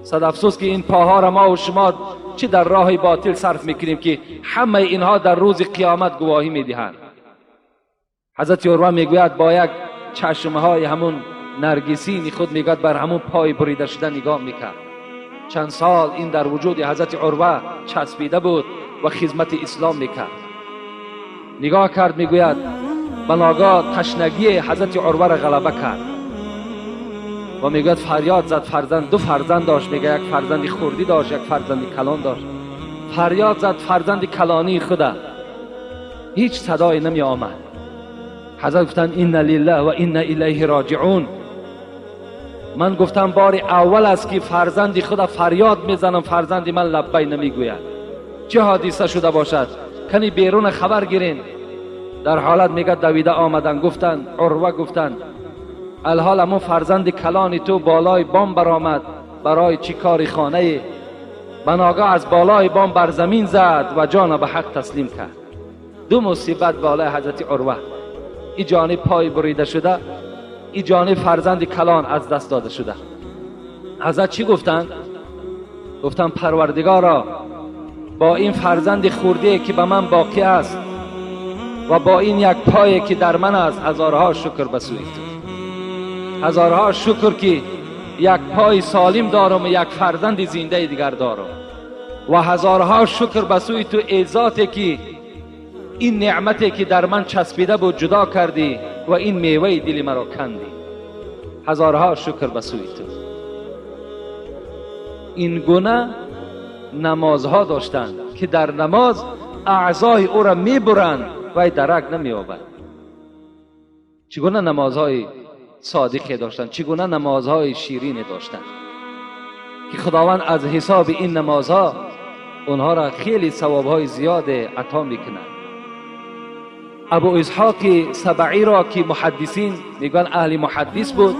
صد افسوس که این پاها را ما و شما چه در راه باطل صرف میکنیم که همه اینها در روز قیامت گواهی میدهند. حضرت عروه میگوید با یک چشمهای همون نرگسین خود میگوید بر همون پای بریده شده نگاه میکرد. چند سال این در وجود حضرت عروه چسبیده بود و خدمت اسلام میکرد. نگاه کرد، میگوید به ناگاه تشنگی حضرت عروه را غلبه کرد و میگوید فریاد زد. فرزند، دو فرزند داشت، میگه یک فرزند خردی داشت، یک فرزند کلان داشت. فریاد زد فرزند کلانی خدا، هیچ صدایی نمی آمد. حضرت گفتند إنا لله وإنا إليه راجعون. من گفتم بار اول است که فرزند خدا فریاد میزنم، فرزند من لبی نمیگوید. چه حادثه شده باشد؟ کنی بیرون خبر گیرین. در حالت میگه دویده آمدن، گفتن عروه گفتن الحال امو فرزند کلانی تو بالای بام برآمد برای چی کار خانه، بناگاه از بالای بام بر زمین زد و جان به حق تسلیم کرد. دو مصیبت بالای حضرت عروه، ای جانب پای بریده شده، ای جانب فرزند کلان از دست داده شده. حضرت چی گفتند؟ گفتن پروردگارا با این فرزند خورده که به من باقی است و با این یک پای که در من است، هزارها شکر به سوی تو، هزارها شکر که یک پای سالم دارم و یک فرزند زنده دیگر دارم، و هزارها شکر به سوی تو ای ذاتی که این نعمتی که در من چسبیده بود جدا کردی و این میوه دل مرا کندی، هزارها شکر به سوی تو. این گونه نمازها داشتند که در نماز اعضای او را میبرند و درک نمییابد. چگونه نمازهای صادقی داشتند، چگونه نمازهای شیرین داشتند که خداوند از حساب این نمازها اونها را خیلی ثوابهای زیاد عطا میکند. ابو اسحاق سبعی را که محدثین میگن اهل محدث بود،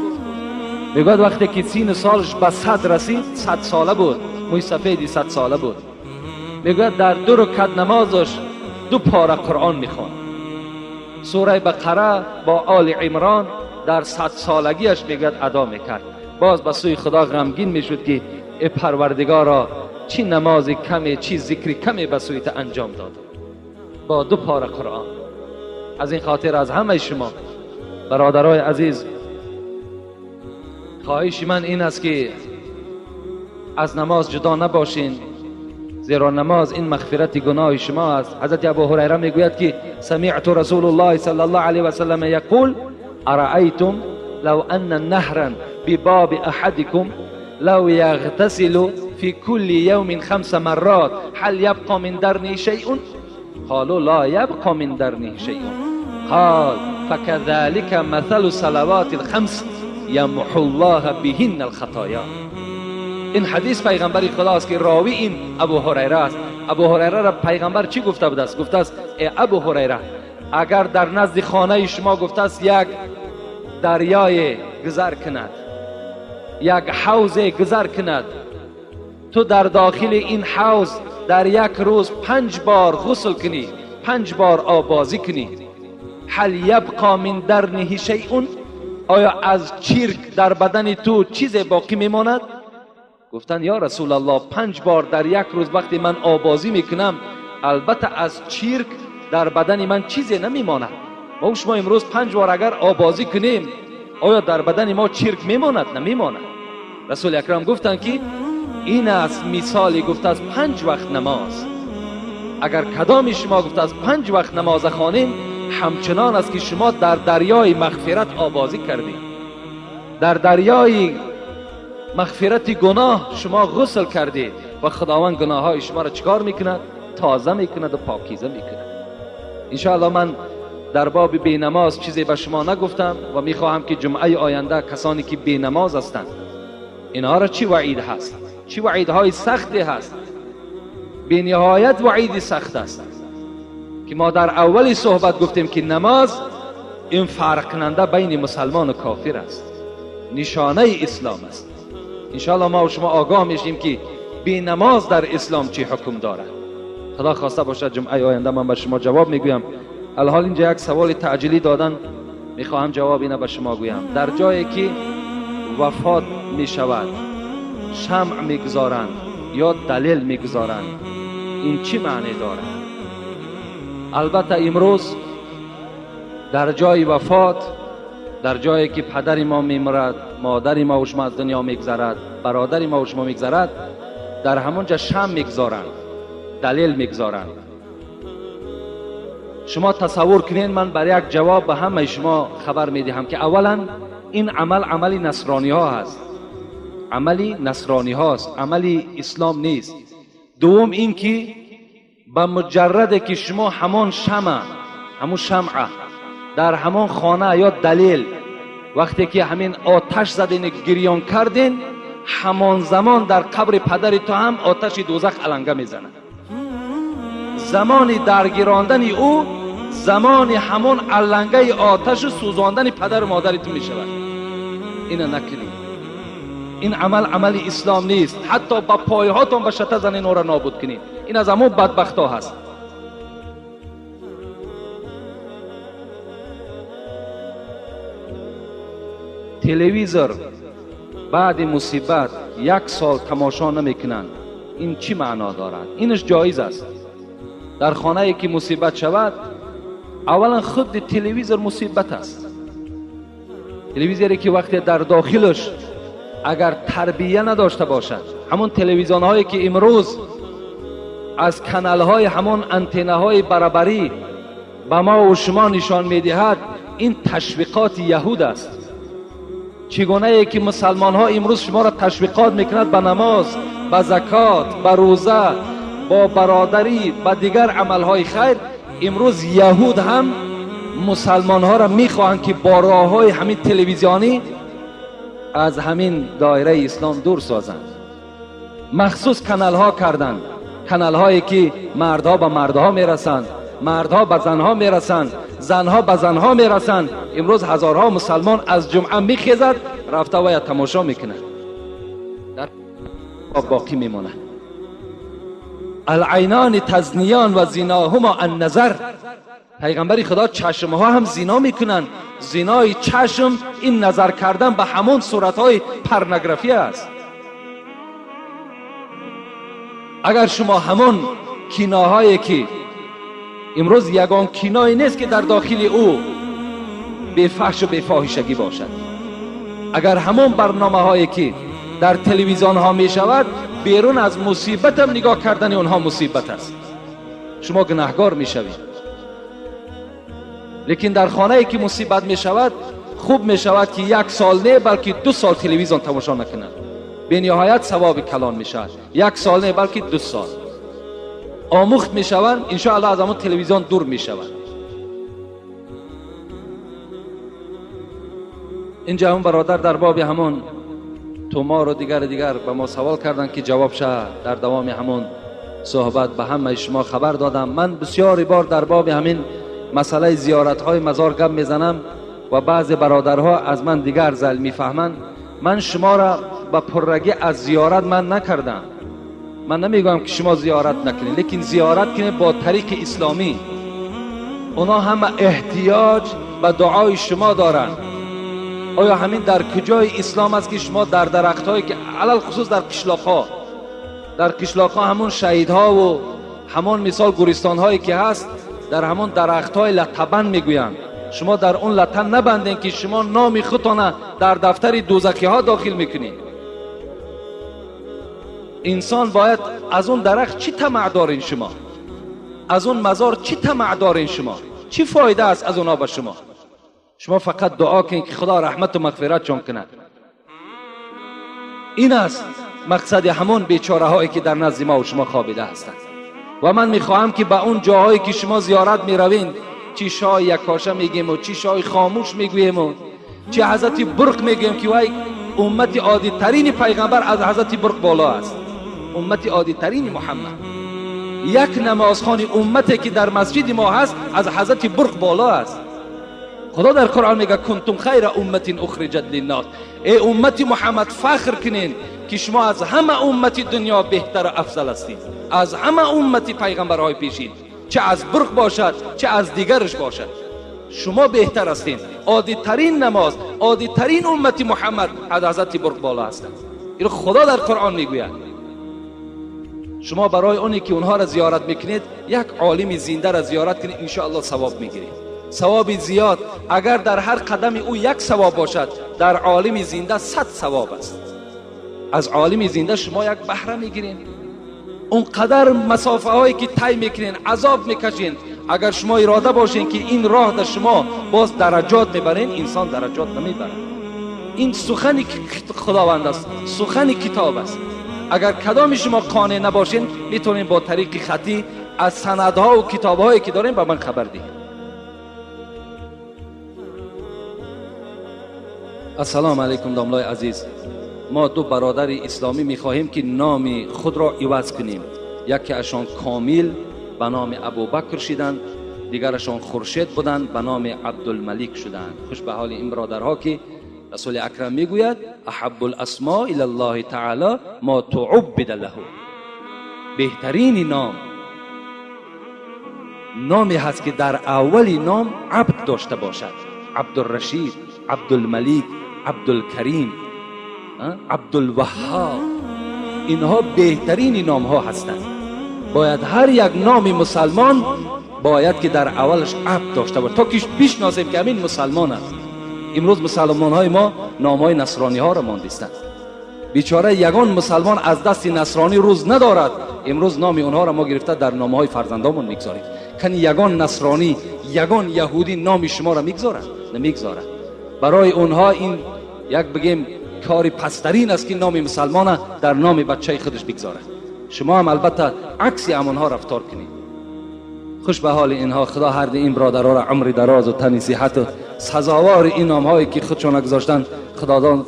میگوید وقتی که سین سالش به 100 رسید، 100 ساله بود، موی سفیدی 100 ساله بود، میگوید در 2 رکعت نمازش 2 پاره قرآن میخواند. سوره بقره با آل عمران در 100 سالگیش میگوید ادا میکرد. باز به سوی خدا غمگین میشد که ای پروردگارا چی نماز کمی، چی ذکر کمی به سوی تو انجام داد با 2 پاره قرآن. از این خاطر از همه شما برادرای عزیز خواهش من این است که از نماز جدا نباشین، زیرا نماز این مغفرت گناه شما است. حضرت ابو هریره میگوید که سمعت رسول الله صلی الله علیه و سلم یقول ارأیتم لو ان نهرا بباب احدكم لو يغتسل في كل يوم 5 مرات هل يبقى من درنه شيء؟ قالوا لا يبقى من درنه شيء. قال فكذلك مثل صلوات الخمس يمحو الله بهن الخطايا. این حدیث پیغمبر خدا است که راوی این ابو هریره است. ابو هریره را پیغمبر چی گفته بود است؟ گفته است ای ابو هریره، اگر در نزد خانه شما گفته است یک دریای گذر کند، یک حوض گذر کند، تو در داخل این حوض در یک روز 5 بار غسل کنی، 5 بار آبازی کنی، هل یبقى من درنه شیء؟ آیا از چرک در بدن تو چیز باقی میماند؟ گفتن یا رسول الله 5 بار در یک روز وقتی من آبازی میکنم البته از چرک در بدن من چیزی نمیماند. ما شما امروز 5 بار اگر آبازی کنیم آیا در بدن ما چرک میماند؟ نمیماند. رسول اکرم گفتند که این است مثالی گفته از 5 وقت نماز. اگر کدام شما گفته از 5 وقت نماز خوانیم همچنان است که شما در دریای مغفرت آبازی کردید، در دریای مغفرت گناه شما غسل کردید و خداوند گناه های شما را چکار میکند؟ تازه میکند و پاکیزه میکند. انشاءالله من در باب بی نماز چیزی به شما نگفتم و میخواهم که جمعه آینده کسانی که بی نماز هستند اینها را چی وعید هست، چی وعیدهای سختی هست، بی نهایت وعید سخت است که ما در اول صحبت گفتیم که نماز این فرق کننده بین مسلمان و کافر است، نشانه اسلام است. انشاءالله ما و شما آگاه میشیم که بی نماز در اسلام چی حکم دارد. خدا خواسته باشد جمعه آینده من به شما جواب میگویم. الحال اینجا یک سوال تعجیلی دادن، میخواهم جواب اینه به شما گویم. در جایی که وفات میشود شمع میگذارند یا دلیل میگذارند، این چی معنی دارد؟ البته امروز در جای وفات، در جایی که پدر ما میمرد، مادر ما و شما از دنیا میگذرد، برادر ما و شما میگذرد، Дар ҳамонҷа шам мегузоранд, далел мегузоранд. Шумо тасаввур кунед, ман бар як ҷавоб ба ҳамаи шумо хабар медиҳам ки аввалан ин амал амали насрониҳо ҳаст, амали насрониҳост, амали ислом нест. Дуввум ин ки ба муҷарраде ки шумо ҳамон шама, ҳамон шамъа дар ҳамон хона ё далел вақте ки ҳамин оташ заден, гирён карден, ҳамон замон дар қабри падари ту ҳам оташи дӯзах аланга мезанад. Замони даргирондани ӯ замони ҳамон алангаи оташу сӯзондани падару модари ту мешавад. Ина накунед. Ин амал амали ислом нест. Ҳатто ба пойҳотон ба шата занен, ӯро нобуд кунед. Ин аз ҳамон бадбахтҳо ҳаст. Телевизор баъди мусибат як сол тамошо намекунанд. Ин чӣ маъно дорад? Инаш ҷоиз аст. Дар хонае ки мусибат шавад, аввалан худи телевизор мусибат аст. Телевизоре ки вақте дар дохилаш агар тарбия надошта бошад, ҳамон телевизионҳое ки имрӯз аз каналҳои ҳамон антеннаҳои барабарӣ ба мо ва шумо нишон медиҳад, ин ташвиқоти яҳуд аст. Чӣ гунае ки мусалмонҳо имрӯз шуморо ташвиқот мекунад ба намоз, ба закот, ба рӯза, бо бародарӣ, ба дигар амалҳои хайр, имрӯз яҳуд ҳам мусалмонҳоро мехоҳанд ки бо роҳҳои ҳамин телевизионӣ аз ҳамин доираи ислом дур созанд. Махсус каналҳо карданд, каналҳое ки мардҳо ба мардҳо мерасанд, мардҳо ба занҳо мерасанд, занҳо ба занҳо мерасанд. Имрӯз ҳазорҳо мусалмон аз ҷумъа мехезад, рафта вая тамошо мекунад, дар боқӣ мемонад. Алайнони тазниён ва зиноҳума анназар. Пайғамбари Худо чашмҳо ҳам зино мекунанд. Зинои чашм ин назар кардан ба ҳамон суратҳои порнография аст. Агар шумо ҳамон киноҳое ки имрӯз ягон киное нест ки дар дохили ӯ бефаҳшу бефоҳишагӣ бошад, агар ҳамон барномаҳое ки дар телевизионҳо мешавад, берун аз мусибатам нигоҳ кардани онҳо мусибат аст, шумо гунаҳгор мешавед. Лекин дар хонае ки мусибат мешавад, хуб мешавад ки як сол не, балки 2 сол телевизион тамошо накунад. Бениҳоят савоби калон мешавад. 1 сол не, балки 2 сол омӯхт мешаванд, иншоаллоҳ аз ҳамон телевизион дур мешаванд. инҷа ҳамон бародар дар боби ҳамон тумору дигар дигар ба мо савол карданд ки ҷавоб ша дар давоми ҳамон суҳбат ба ҳамаи шумо хабар додам. Ман бисёри бор дар боби ҳамин масъалаи зиёратҳои мазор гап мезанам ва баъзе бародарҳо аз ман дигар зал мефаҳманд. Ман шуморо ба пуррагӣ аз зиёрат ман накардам. Ман намегӯям ки шумо зиёрат накунед, лекин зиёрат кунед бо тариқи исломӣ. Онҳо ҳама эҳтиёҷ ба дуои шумо доранд. Оё ҳамин дар куҷои ислом аст ки шумо дар дарахтҳое ки алалхусус дар қишлоқҳо, дар қишлоқҳо ҳамон шаҳидҳову ҳамон мисол гӯристонҳое ки ҳаст, дар ҳамон дарахтҳои латтабанд мегӯянд, шумо дар он латта набандед ки шумо номи худтона дар дафтари дӯзахиҳо дохил мекунед. Инсон бояд аз он дарахт чӣ тамаъ дорин шумо? Аз он мазор чӣ тамаъ дорин шумо? Чӣ фоида аст аз онҳо ба шумо? Шумо фақат дуо кунед ки Худо раҳмату мағфиратшон кунад. Ин аст мақсади ҳамон бечораҳое ки дар назди мо ва шумо хобида ҳастанд. Ва ман мехоҳам ки ба он ҷоҳое ки шумо зиёрат меравед, чӣ шоҳи якоша мегӯему, чӣ шоҳи хомӯш мегӯему, чӣ ҳазрати бурқ мегӯем ки вай уммати оддитарини пайғамбар аз ҳазрати бурқ боло аст, уммати оддитарини Муҳаммад. Як намозхони уммате ки дар масҷиди мо ҳаст аз ҳазрати бурқ боло аст. Худо дар Қуръон мегӯяд кунтум хайра умматин ухриҷат линнос. Эй уммати Муҳаммад, фахр кунед ки шумо аз ҳама уммати дунё беҳтару афзал ҳастед, аз ҳама уммати пайғамбарҳои пешин, чӣ аз бурқ бошад, чӣ аз дигараш бошад, шумо беҳтар ҳастед. Оддитарин намоз, оддитарин уммати Муҳаммад аз ҳазрати бурқ боло ҳастанд. Инро Худо дар Қуръон мегӯяд. Шумо барои оне ки онҳоро зиёрат мекунед, як олими зиндаро зиёрат кунед, иншоаллоҳ савоб мегиред. Савоби зиёд. Агар дар ҳар қадами ӯ як савоб бошад, дар олими зинда 100 савоб аст. Аз олими зинда шумо як баҳра мегиред. اونقدر مسافه هایی که طی میکنین، عذاب میکشین، اگر شما اراده باشین که این راه در شما باز درجات میبرین، انسان درجات نمیبره. این سخن خداوند است، سخن کتاب است. اگر کدام شما قانع نباشین، میتونین با طریق خطی از سندها و کتابهایی که دارین به من خبر دهید. السلام علیکم داملای عزیز. ما دو برادر اسلامی میخواهیم که نام خود را عوض کنیم. یکی ازشان کامیل به نام ابوبکر شدند، دیگرشان خورشید بودند به نام عبدالملک شدند. خوش به حال این برادرها که رسول اکرم میگوید احب الاسماء الی الله تعالی ما تعبد له. بهترین نام نامی هست که در اول نام عبد داشته باشد. عبدالرشید، عبدالملک، عبدالکریم، عبدالوهاب، اینها بهترین نام ها هستند. باید هر یک نام مسلمان باید که در اولش عبد داشته باشد تا که بشناسیم که همین مسلمان است. امروز مسلمان های ما نام های نصرانی ها را ماندیستند. بیچاره یگان مسلمان از دست نصرانی روز ندارد. امروز نام اونها را ما گرفته در نام های فرزندامون میگذاریم. کن یگان نصرانی، یگان یهودی نام شما را میگذارد؟ نمیگذارد. برای اونها این یک بگیم کاری پسترین است که نام مسلمان در نام بچه خودش بگذارد. شما هم البته عکس همانها رفتار کنید. خوش به حال اینها. خدا هر دی این برادرها را عمر دراز و تن صحت و سزاوار این نامهایی که خودشان گذاشتن،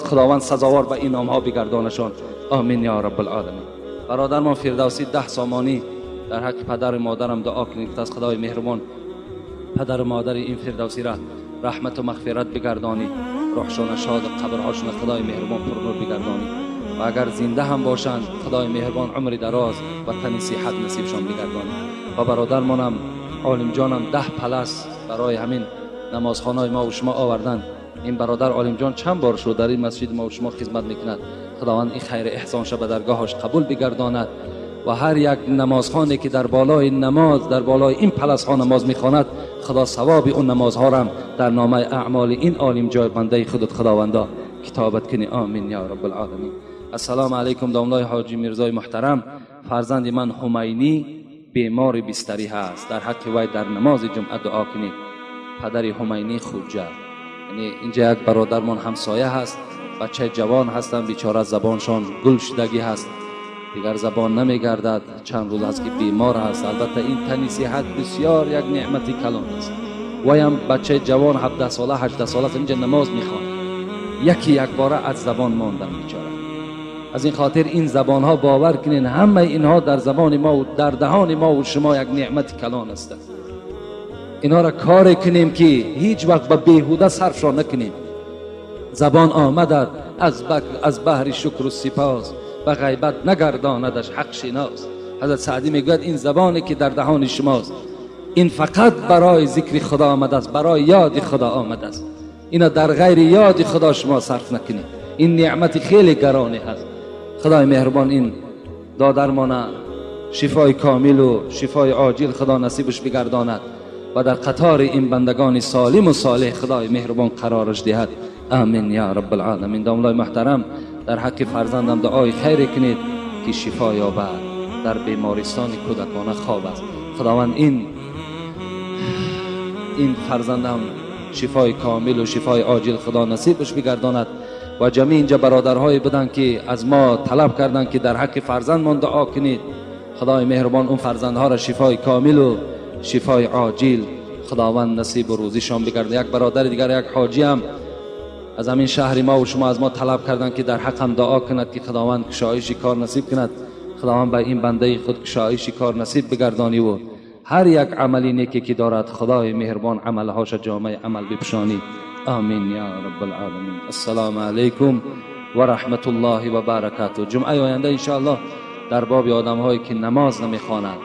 خداوند سزاوار به این نامها بگردانشان. آمین یا رب العالمین. برادرمان فردوسی 10 سامانی در حق پدر و مادرم دعا کنید از خدای مهربان پدر و مادر این فردوسی را رحمت و مغفرت بگردانی، روحشان شاد و قبرهاشون خدای مهربان پرنور بگردانی و اگر زنده هم باشند خدای مهربان عمر دراز و تن صحت نصیبشان بگردانی. و برادرمانم عالم جانم 10 پلس برای همین نمازخانه ما و شما آوردن. این برادر عالم جان چند بار شد در این مسجد ما و شما خدمت میکند. خداوند این خیر احسان شب درگاهش قبول بگرداند و هر یک نمازخانه که در بالای نماز، در بالای این پلس ها نماز میخواند، خدا ثواب اون نمازها را در نامه اعمال این عالم جای بنده خودت خداوندا کتابت کنی. آمین یا رب العالمین. السلام علیکم داملای حاجی میرزای محترم. فرزند من همینی بیمار بستری هست، در حق وی در نماز جمعه دعا کنید. پدر همینی خوجه، یعنی اینجا یک برادرمان همسایه هست، بچه جوان هستن، بیچاره زبانشان گل شدگی هست، دیگر زبان نمیگردد، چند روز است که بیمار هست. البته این تنی صحت بسیار یک نعمت کلان است. ویم بچه جوان 17 ساله 18 ساله است، اینجا نماز میخواد، یکی یک باره از زبان ماندن بیچاره. از این خاطر این زبان ها باور کنین همه اینها در زبان ما و در دهان ما و شما یک نعمت کلان است. اینها را کار کنیم که هیچ وقت به بیهوده صرف را نکنیم. زبان آمدد از بحر شکر و سپاس، به غیبت نگرداندش حق شناس. حضرت سعدی میگوید این زبانی که در دهان شماست این فقط برای ذکر خدا آمده است، برای یاد خدا آمده است. اینا در غیر یاد خدا شما صرف نکنید. این نعمت خیلی گرانی هست. خدای مهربان این دادرمان شفای کامل و شفای عاجل خدا نصیبش بگرداند و در قطار این بندگان سالم و صالح خدای مهربان قرارش دهد. آمین یا رب العالمین. داملای محترم در حق فرزندم دعای خیر کنید که شفا یابد، در بیمارستان کودکانه خواب است. خداوند این فرزندم شفای کامل و شفای عاجل خدا نصیبش بگرداند. و جمعی اینجا برادرهایی بودند که از ما طلب کردند که در حق فرزندمان دعا کنید. خدای مهربان اون فرزندها را شفای کامل و شفای عاجل خداوند نصیب و روزیشان بگرداند. یک برادر دیگر، یک حاجی هم از همین شهر ما و شما از ما طلب کردند که در حقم دعا کند که خداوند کشایش کار نصیب کند. خداوند به این بنده خود کشایش کار نصیب بگردانی و هر یک عملی نیکی که دارد خدای مهربان عملهاش جامعه عمل بپشانی. آمین یا رب العالمین. السلام علیکم و رحمت الله و برکاته. جمعه آینده انشاءالله در باب آدمهایی که نماز نمیخوانند